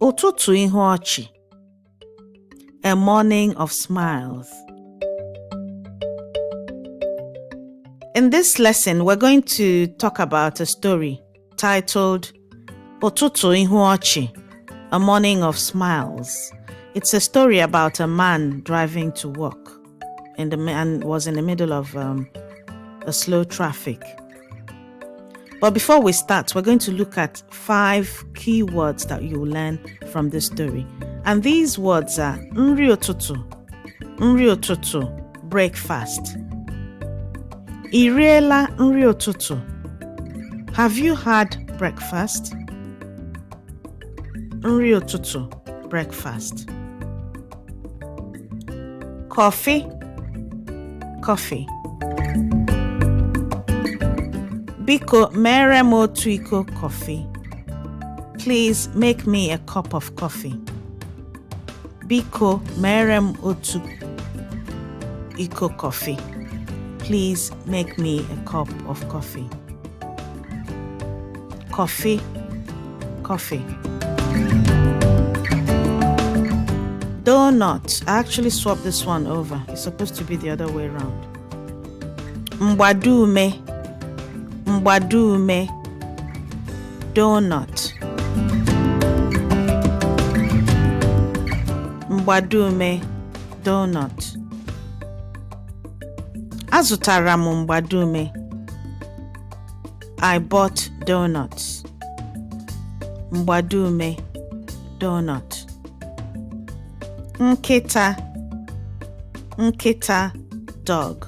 Ụtụtụ ihu ọchị. A morning of smiles. In this lesson, we're going to talk about a story titled Ụtụtụ Ihu Ọchị, A Morning of Smiles. It's a story about a man driving to work and was in the middle of a slow traffic. But before we start, we're going to look at 5 key words that you'll learn from this story. And these words are nri ụtụtụ, nri ụtụtụ, breakfast. I riela nri ụtụtụ? Have you had breakfast? Nri ụtụtụ, breakfast. Coffee, coffee. Biko mere m otu iko kọfị. Please make me a cup of coffee. Biko mere m otu iko kọfị. Please make me a cup of coffee. Coffee, coffee. Donut. I actually swapped this one over. It's supposed to be the other way around. Mgbadume. Mgbadume. Donut. Mgbadume. Donut. Azụtara m mgbadume. I bought donuts. Mgbadume. Donut. Nkịta. Nkịta. Dog.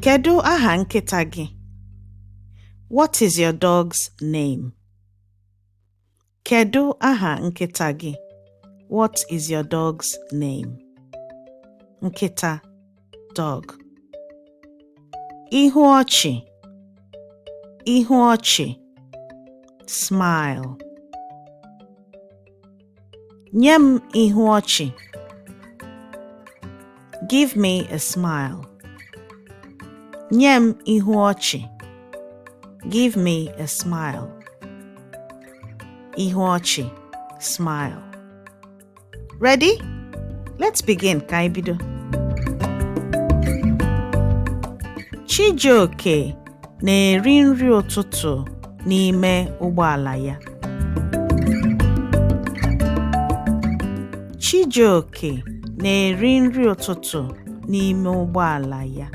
Kedu aha nkịta gị? What is your dog's name? Kedu aha nkịta gị? What is your dog's name? Nkịta, dog. Ihu ọchị, ihu ọchị, smile. Nye m ihu ọchị. Give me a smile. Nye m ihu ọchị. Give me a smile. Ihu ọchị, smile. Ready? Let's begin ka anyị bido. Chijioke na-eri nri ụtụtụ n'ime ụgbọala ya. Chijioke na-eri nri ụtụtụ n'ime ụgbọala ya.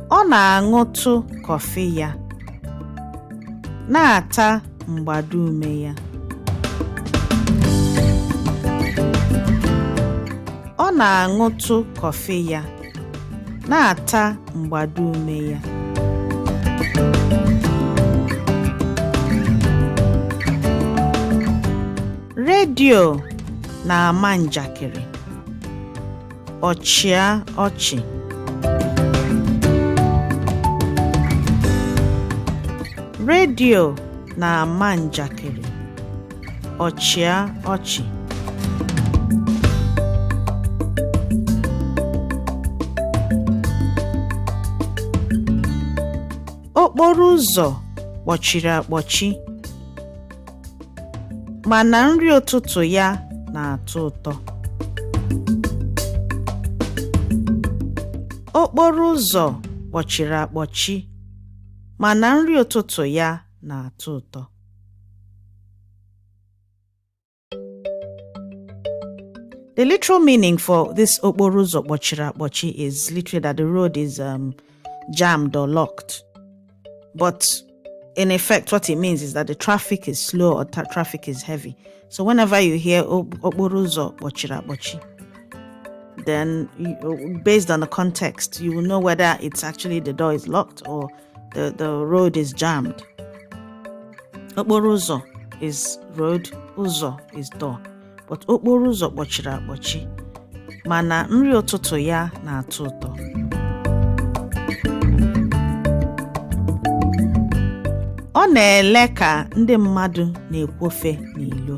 Ọ na-aṅụtụ kọfị ya, na-ata mgbadume ya. Ọ na-aṅụtụ kọfị ya, na-ata mgbadume ya. Redio na-ama njakịrị. Ọ chịa ọchị. Redio na-ama njakịrị. Ọ chịa ọchị. Okporo ụzọ kpọchiri akpọchi, mana nri ụtụtụ ya na-atọ ụtọ. Okporo ụzọ kpọchiri akpọchi, mana nri ụtụtụ ya na-atọ ụtọ. The literal meaning for this okporo ụzọ kpọchiri akpọchi is literally that the road is jammed or locked. But in effect, what it means is that the traffic is slow or traffic is heavy. So whenever you hear okporo ụzọ kpọchiri akpọchi, then based on the context, you will know whether it's actually the door is locked or the road is jammed. Okporo ụzọ is road, ụzọ is door. But okporo ụzọ kpọchiri akpọchi, mana nri ụtụtụ ya na-atọ ụtọ. Ọ na-ele ka ndị mmadụ na-ekwofe n'ilo.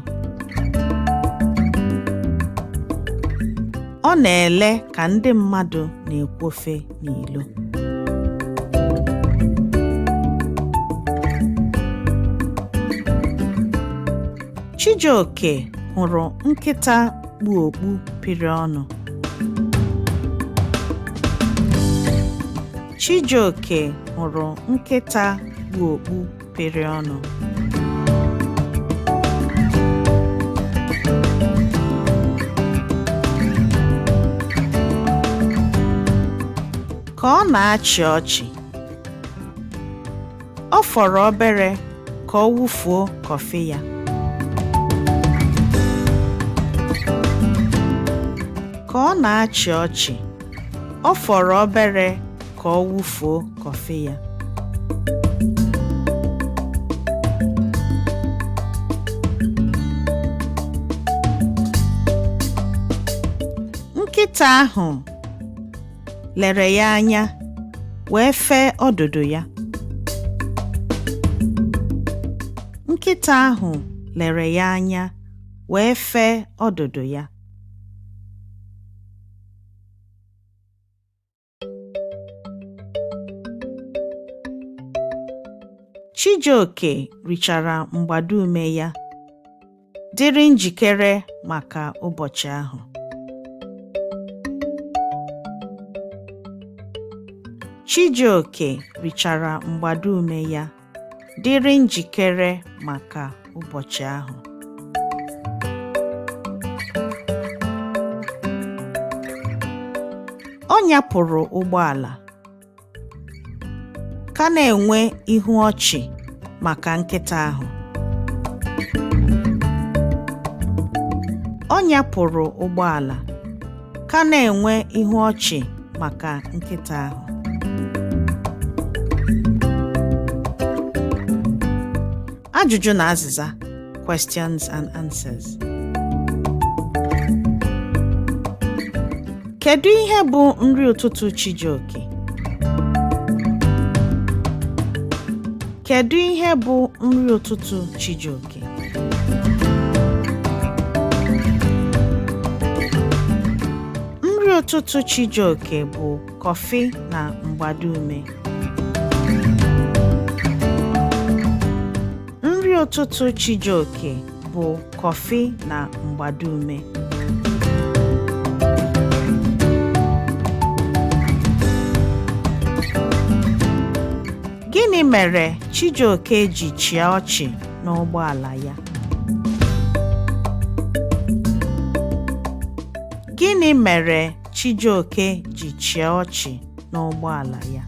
Ọ na-ele ka ndị mmadụ na-ekwofe n'ilo. Chijioke hụrụ nkịta kpu okpu pịrị ọnụ. Chijioke hụrụ nkịta kpu okpu pịrị ọnụ. Ka ọ na-achị ọchị, ọ fọrọ obere ka ọ wụfuo kọfị ya. Ka ọ na-achị ọchị, ọ fọrọ obere ka ọ wụfuo kọfị ya. Nkịta ahụ lere ya anya wee fee ọdụdụ ya. Nkịta ahụ lere ya anya wee fee ọdụdụ ya. Chijioke richara mgbadume ya, dịrị njikere maka ụbọchị ahụ. Chijioke richara mgbadume ya, dịrị njikere maka ụbọchị ahụ. Ọ nyapụrụ ụgbọala, ka na-enwe ihu ọchị maka nkịta ahụ. Ọ nyapụrụ ụgbọala, ka na-enwe ihu ọchị maka nkịta ahụ. Ajụjụ na azịza, questions and answers. Kedu ihe bụ nri ụtụtụ Chijioke? Kedu ihe bụ nri ụtụtụ Chijioke? Nri ụtụtụ Chijioke bụ kọfị na mgbadume. Nri ụtụtụ Chijioke bụ kọfị na mgbadume. Gịnị mere Chijioke ji chịa ọchị n'ụgbọala ya? Gịnị mere Chijioke ji chịa ọchị n'ụgbọala ya?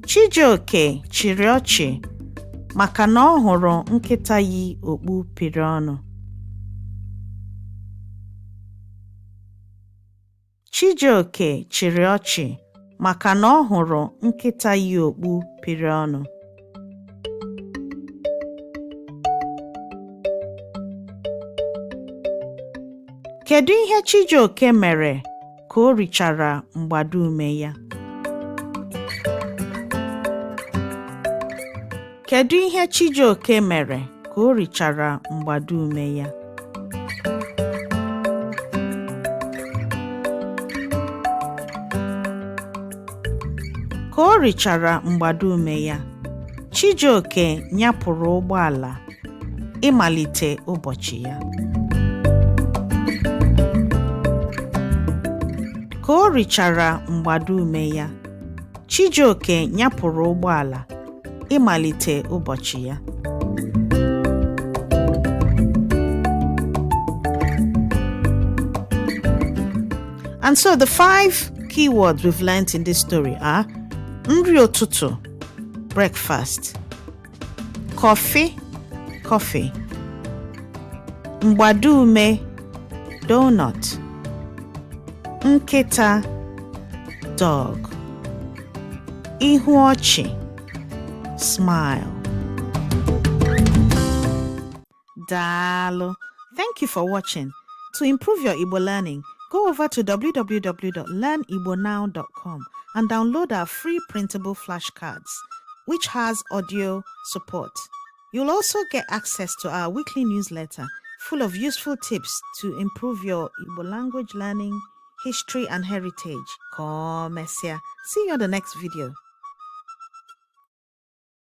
Chijioke chịrị ọchị maka na ọ hụrụ nkịta yi okpu pịrị ọnụ. Chijioke chịrị ọchị maka na ọ hụrụ nkịta yi okpu pịrị ọnụ. Kedu ihe Chijioke mere ka o richara mgbadume ya? Kedu ihe Chijioke mere ka o richara mgbadume ya? Ka o richara mgbadume ya, Chijioke nyapụrụ ụgbọala ịmalite ụbọchị ya. Ka o richara mgbadume ya, Chijioke nyapụrụ ụgbọala ịmalite ụbọchị ya. And so the five keywords we've learnt in this story are nri ụtụtụ, breakfast, coffee, coffee, mgbadume, donut, nkịta, dog, ihu ọchị, smile. Daalụ. Thank you for watching. To improve your Igbo learning, go over to www.learnigbonow.com and download our free printable flashcards, which has audio support. You'll also get access to our weekly newsletter full of useful tips to improve your Igbo language learning, history, and heritage. Ka ọ mesịa. See you on the next video.